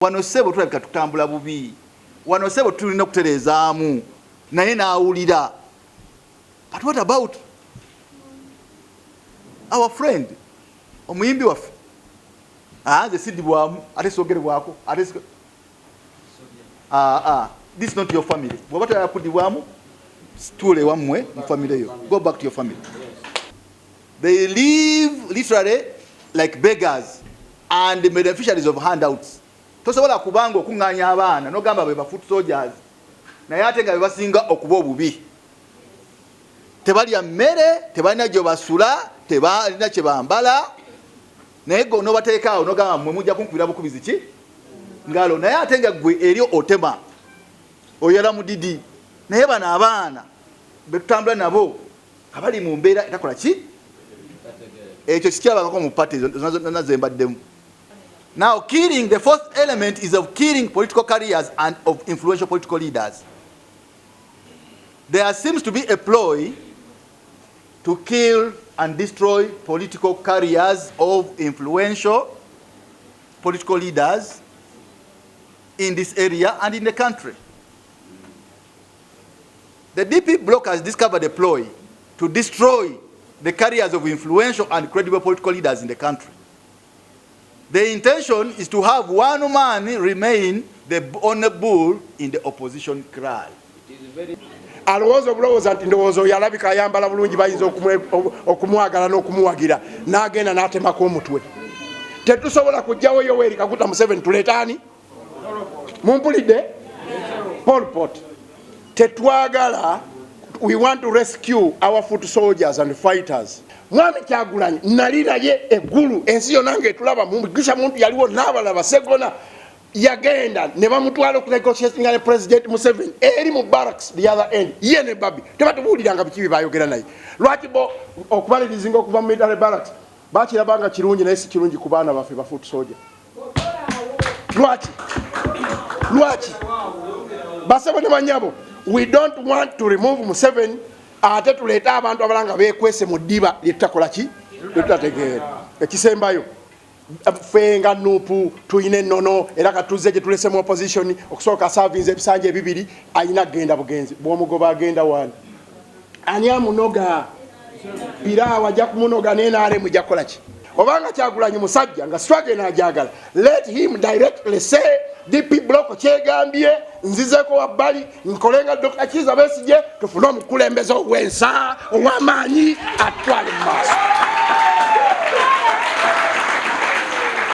Wano ssebo tulabika tutambula bubi, wano ssebo tulina okutereezaamu, naye n'awulira. But what about our friend omuyimbi waffe? Ah, nze siddibwamu ate soogerebwako ate ah, ah, this is not your family. Bw'oba toyagala kuddibwamu, tuula ewammwe mu family yo. Go back to your family. They live literally like beggars and beneficiaries of handouts. Tosobola kubanga okuŋŋaanya abaana n'ogamba be ba foot soldiers, naye ate nga be basinga okuba obubi. Tebalya mmere, tebalina gye basula, tebalina kye bambala, naye gwe onoobateeka awo n'ogamba mmwe mujja kunkubira bukubizi ki ngalo, naye ate nga gwe eri otema oyala mudidi. Naye bano abaana be tutambula nabo abali mu mbeera etakola ki, ekyo kikyabangako mu party zonna ze mbaddemu. Now, killing, the fourth element is of killing political careers and of influential political leaders. There seems to be a ploy to kill and destroy political careers of influential political leaders in this area and in the country. The DP bloc has discovered a ploy to destroy the careers of influential and credible political leaders in the country. The intention is to have one man remain the only bull in the opposition cry. Alowooza obulowooza nti ndowooza oyo alabika ayambala bulungi, bayinza okumwagala n'okumuwagira, n'agenda n'atemako omutwe. Tetusobola kujjawo Yoweri Kaguta Museveni, tuleetaani? Mumpulidde? Pol Pot tetwagala. We want to rescue our foot soldiers and fighters. Mwami Kyagulanyi nali naye eggulu, ensi yonna ngaetulaba, Mugisha Muntu yaliwo n'abalala. Segona yagenda ne bamutwala okunegotiatinga ne President Museveni eri mu barracks, the other end, ye ne Babi. Tebatubuuliranga biki bye bayogera naye. Lwaki bo okubalirizinga okuva mu military barracks bakirabanga kirungi, naye si kirungi ku baana baffe ba foot soldier? Lwaki? Lwaki, basebo ne banyabo? We don't want to remove Museveni ate tuleete abantu abalala nga bekwese mu ddiba lyetutakola ki, lyetutategeera. Ekisembayo, ffe nga NUP tulina ennono, era katuze gye tulese mu opposition. Okusooka, savinze ebisanja ebibiri, ayina kugenda bugenzi. Bw'omugoba agenda wani? Ani amunoga? Piraawo ajja kumunoga n'NRM ejja kukola ki? Obanga Kyagulanyi musajja nga struggle najagala, let him directly say, "DP block kyegambye, nzizeko wabbali, nkolenga Dr Kiza Besigye, tufune omukulembeze ow'ensa, ow'amaanyi, atwale mu maaso."